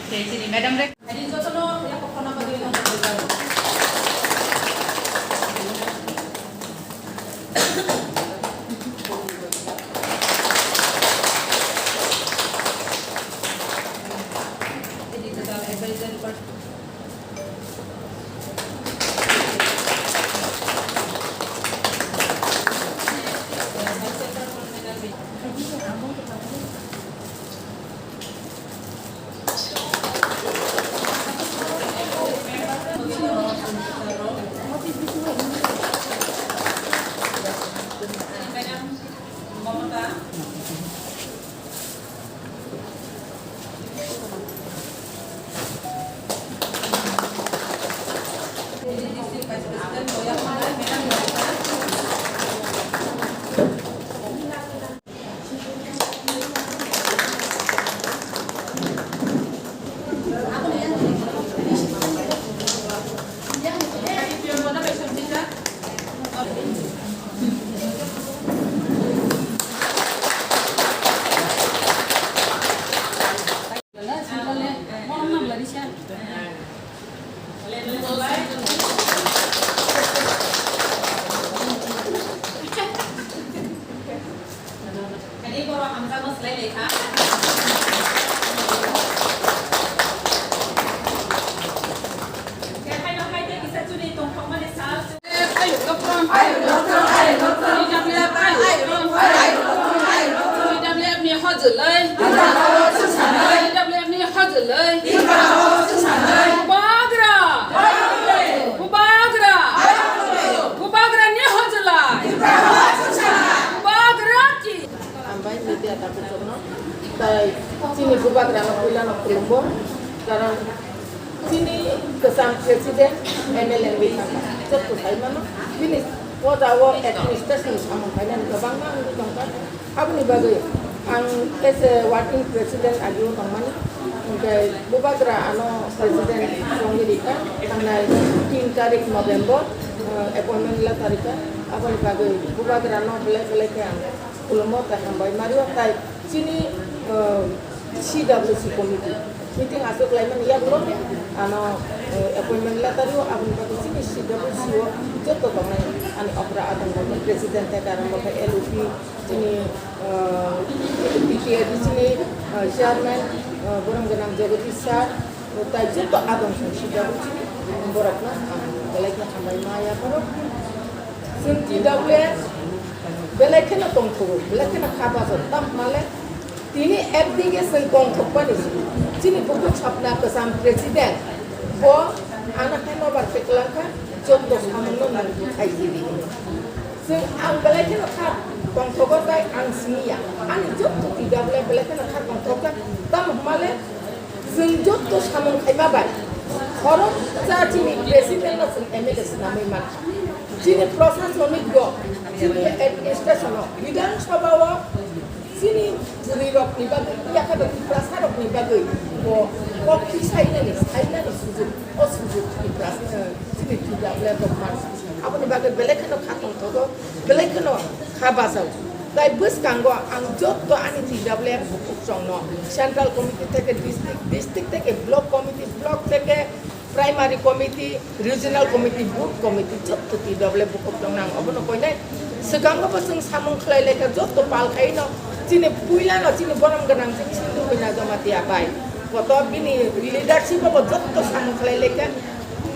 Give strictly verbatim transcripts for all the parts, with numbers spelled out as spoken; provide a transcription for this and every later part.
Chini madam re. Hari jotono yakokhorna bagwi no. Ani borok hamjakma swlai lai kha. Khe haino hai tei kisa chuni tongthokmani sal. Ayuk lokron, ayuk lokron, ayuk lokron. T W F ayuk lokron, ayuk lokron, ayuk lokron. T W F ni hojolai. T W F ni hojolai. Bubagra. Bubagra. Bubagra ni hojolai. Bubagra ki. Hambai media tabuk chokno. Tai chini bubagra no puila no khulumbo. Karon chini kwcham president, M L A wngwi thangkha. Jotto sai mano. Bini poda o administration samung khainani kwbangma wngwi tongkha. Aboni bagwi ang as a working president agio tongmani. Hwnkhe bubagra ano president wngwi rikha. Thangnai tin tarik November, eh, appointment la tarikha. Aboni bagwi bubagra no belai belai khe ang khulumo tei hambai mario, tai chini, eh, C W C committee meeting aswk laimani yagulo ano, eh, appointment letter o, aboni bagwi chini C W C o joto tongnai ani okra adong bagwi president tei karon bagwi L O P, chini, eh, B P A D chini, eh, chairman, eh, borom gwnang Jagadish sir, tai joto adong song C W C ni borokno ang belai khe hambai ma yapharo. Chwng T W F belai kheno tongthogo, belai kheno kha bajo, tamo hwnmale tini ekdige chwng tongthokmani chini bukhuk sapna kwcham president bo ano handovers khe kwlangkha, joto samungno nang khaijidi. Chwng ang belai kheno kha tongthogo tai ang siniya, ani joto T W F belai kheno kha tongthokjak, tamo hwnmale Chwng joto samung khaima bai khoroksa chini president no chwng M L A swnamwi mankha. Chini prosasonik o, chini administration o, Bidhan Sabha o chini bwrwi rok ni bagwi, yakha bagwi, Tiprasa rok ni bagwi bo kok twi sainani, sainani sujuk, o sujuk Tiprasa, eh, chini Tiprasa rok mankha. Aboni bagwi belai kheno kha tongthogo, belai kheno kha bachao. Tai bwskango ang joto ani T W F bukhuk chwngno central committee theke district, district theke block committee, block theke primary committee, regional committee, booth committee, joto T W F bukhuk chwngno ang obono koinai. Swkango bo chwng samung khlai laikha joto pal khaino chini puilano chini borom gwnang chini Sindhu Kanya Jamatia bai. Koto bini leadership o bo joto samung khlai laikha.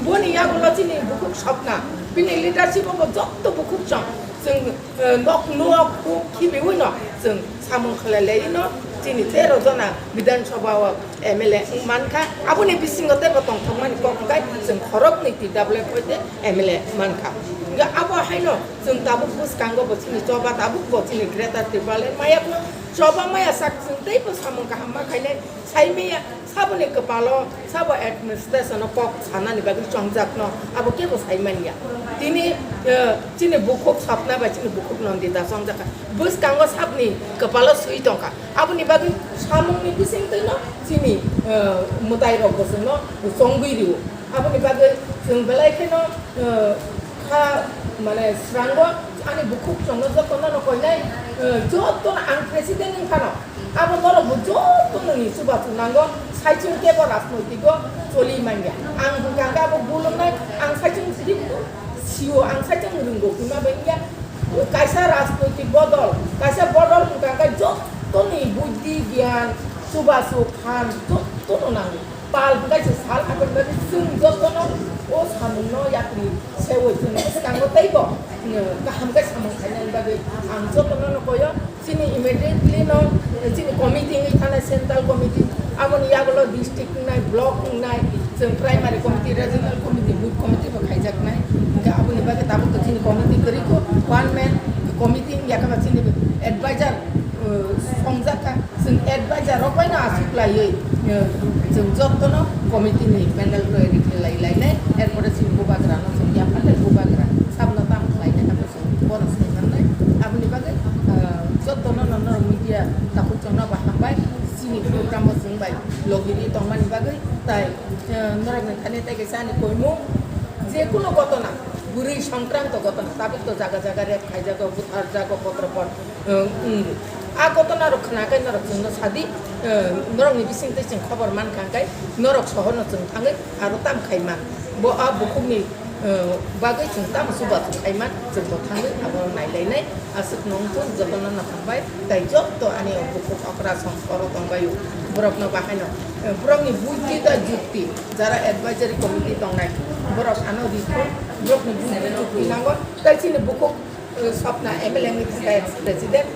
Boni yagulo chini bukhuk sokna, bini leadership o bo joto bukhuk chwng, chwng, eh, nok nok huk khibiwi no chwng samung khlai lai no chini tero jona Bidhan Sabha o M L A wng mankha. Aboni bisingo teibo tongthokmani kok hwnkhe chwng khoroknwi T W F hoite M L A mankha. Hwnkhe abo haino chwng tabuk bwskango bo chini choba, tabuk bo chini Greater Tipraland mayakno choba maya sak chwng teibo samung kaham ma khainai. Saimaya saboni kwpalo sabo administration o kok sanani bagwi chongjakno abo kebo saimanya. Tini, eh, chini bukhuk sapna bai chini bukhuk Nandita chongjakha. Bwskango sabni kwpalo swi tongkha. Aboni bagwi samungni bisingtwino chini, eh, mwtairok bo chwngno chongwi rio. Aboni bagwi chwng belai kheno, eh, kha, mane, srango ani bukhuk chwngno jotono no koinai, eh, jotono ang president wngkhano. Abo norok bo joto nini chubachu nango, saichung kebo rajnoitiko choli manya. Ang hwnkha khe abo bul wngnai, ang saichung sio, ang saichung rwngo hwnma bai wngya. Kaisa rajnoitik bodol, kaisa bodol hwnkha khe joto ni buddhi, gyan, chubachu, phan joto no nango. Pal hwnkhe se sal, aboni bagwi chwng jotono o samungno yapri seui chwng bwskango teibo, mm, kaham khe samung khainani bagwi ang jotono no koyo. Chini immediately no, chini committee wngwi thanai central committee, aboni yagulo district wngnai, block wngnai, chwng primary committee, regional committee, booth committee bo khaijaknai. Hwnkhe aboni bagwi tabuk to chini committee kwrwi kho, one man committee wngya khe ba chini advisor, uh, songjakha. Chwng advisor rok bai no aswk laiwi, eh, chwng jotono committee ni panel taiwi khe lai lainai, er pore chini bubagra no chwng yapharnai, bubagra sabno tamo khlainai, abo chwng bono sai mannai. Aboni bagwi, eh, jotono no norok media takhuk chwngno bo hambai, chini program o chwng bai logi ri tongmani bagwi, tai, eh, norok ni thani tei kaisa ani koimung, je kuno gotona, bwrwi songkranto gotona, tabuk to jaga jaga rape khaijago, butharjago, potro pot. Wng, wng. A gotona rok khna khe norok chwngno sadi, wng, norokni bisingtwi chwng khobor mankha hwnkhe norok sohorno chwng thangwi aro tamo khai man. Bo a bukhukni, wng, bagwi chwng tamo chubachu khai man, chwng bo thangwi abo nailainai. Aswkno wngkhe jotono no hambai, tei joto ani o bukhuk okra song oro tongbaio. Borokno bahaino, wng, borokni buddhi tei jukti, jara advisory committee tongnai, borok ano rithok, borokni buddhi jukti nango, tei chini bukhuk Swapna M L A wngwi thangkha ex president.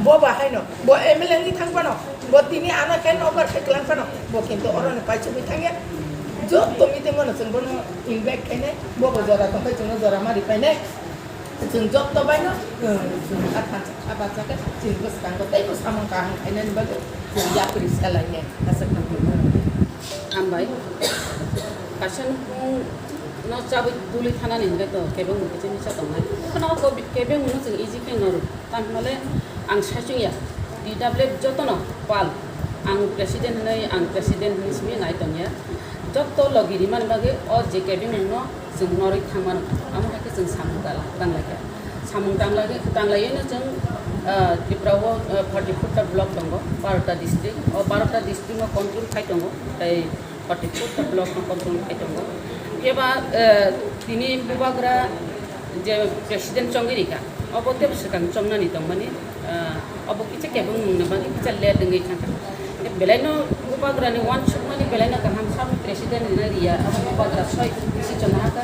Bo ba haino, bo M L A wngwi thang phano, bo tini ano hand over khe kwlang phano, bo kintu oro ni paisugwi thangya. Joto meeting o no chwng bono invite khainai, bo bo jora tongkhe chwngno jora ma ripainai. Chwng joto bai no, chwng a thansa a bacha khe chini bwskango teibo samung kaham khainani bagwi chwng yapri salainai. Aswk no. Hambai. Kaisa nukhung no chabwi duli thanani hwnkhe to kebengmung kisa misa tongnai. Phano o kobi-, kebengmung no chwng easy khe no rw. Tamo hwnle ang saichung ya. T W F jotono pal. Ang president hwnwi, ang president hwnwi simi nai tongya. Joto logi rimani bagwi o je kebengmung no chwng norwi thangmano. Amo hai khe chwng samung tala-, tanglaikha. Samung tanglai-, tanglaiwi no chwng, ah, Tripura o, ah, forty four ta block tongo, baro ta district. O baro ta district no control khai tongo, tei forty four ta block no control khai tongo. Phiya ba, ah, tini bubagra je president chongwi rikha, obo tei bwswkang chongnani tongmani, ah, obo kisa kebengmung ni bagwi kisa late wngwi thangkha. Belaino bubagrani uansukmani belaino kaham, sabo president rina riya, abo bubagra soi decision haka,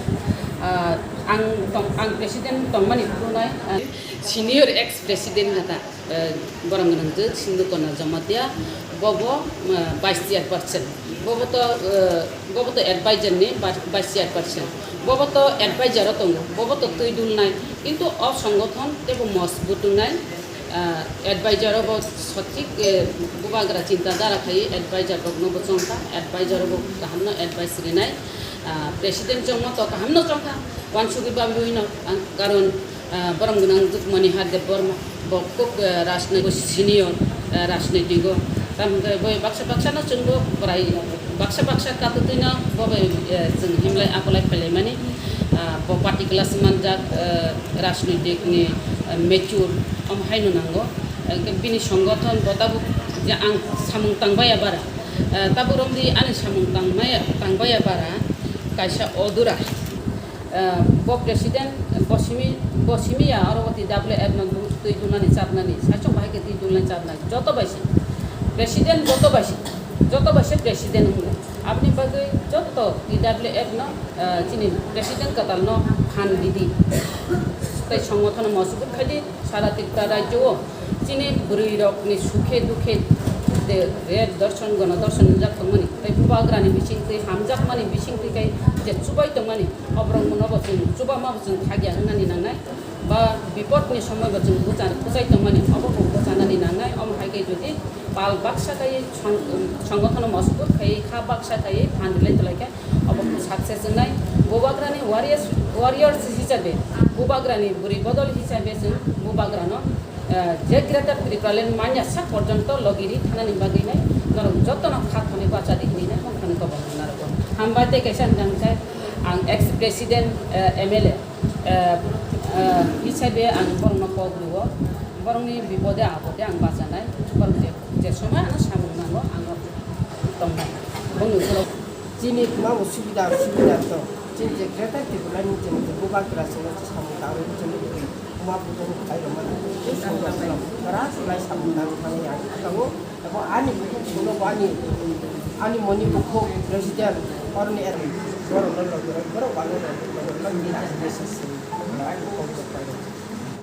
ah, ang tong-, ang president tongmani phunuknai, ah, senior ex president hata, eh, borok gwnang je Sindhu Kona Jamatia, bobo, eh, vice chairperson, bobo to, eh, bobo to advisor ni vice chairperson, bobo to advisor o tongo, bobo to twi dulnai, kintu o songothon teibo mosbut wngnai. Ah, advisor bo sothik, eh, bubagra chinta dhara khai advisor rokno bo chongkha, advisor bo kahamno advice rinai, ah, president chongma to kahamno chongkha, uansugwi babwi no, ang, karon, ah, borom gwnang Manihar Debbarma bo kok, eh, rajnoi-, senior, eh, rajnoitigo, tamo hwnkhe bo baksa baksa no chwngbo bwrai baksa baksa katutwino bo bai, eh, chwng himlai akolai phailaimani, ah, bo party class manjak, eh, rajnoitik ni, eh, mature, omo haino nango. Eh, bini songothon bo tabuk je ang samung tangbaiya bara, eh, tabuk romdi ani samung tangbaiya, tangbaiya bara kaisa odura. Ah, bo president, bo simi, bo simi ya, oro bo T W F no twi dunani chatnani, saichung bahai khe twi dunani chatnai, joto bai se. President joto bai se, joto bai se president wngya. Aboni bagwi joto T W F no, ah, chini president kwtal no phan ridi. Tei songothono mosubut khaidi. Sara Tripura rajyo o chini bwrwi rok ni sukhe dukhe de red dorson gono dorson wngjak tongmani tei bubagra ni bisingtwi hamjakmani bisingtwi kai je chubai tongmani oborok no bo chwng chubama bo chwng khagya wngnani nangnai ba bipot ni somoi bo chwng bwchan bwchai tongmani obo bo bwchanani nangnai omo hai khe jodi pal baksa kai song-, songothono mosbut khai kha baksa kai phan rwlai twlai khe Obo success wngnai. Bubagrani warriors, warriors hisabe, bubagrani bwrwi bodol hisabe chwng bubagrano, eh, je Greater Tipraland manya sak porjonto logiri thanani bagwi nai norok jotono kha thani bacha di hinwi nai mung thani kobong narwgo. Hambai tei kaisa hwnjang khe ang ex president, eh, M L A, eh, eh, hisabe ang borokno kok rwo, borokni bipode apode ang bachanai, borok je, je Soba ano samung nango, ano tongmani. Bongni ulo chini tma bo subida, subida to. Chini je Greater Tipraland ni chini je Bubagra chini je samung tangwi chini bwrwi ma bujo ni phai rok mani. Tei songdo songdo. Bara sulai samung tangwi thangwi ang thango. Abo ani bukhuk songno bo ani, ani moni bukhuk president orni er borok no logi rok borok walo rok logi rok ni rajni sisi. Ani bukhuk rok pai rok.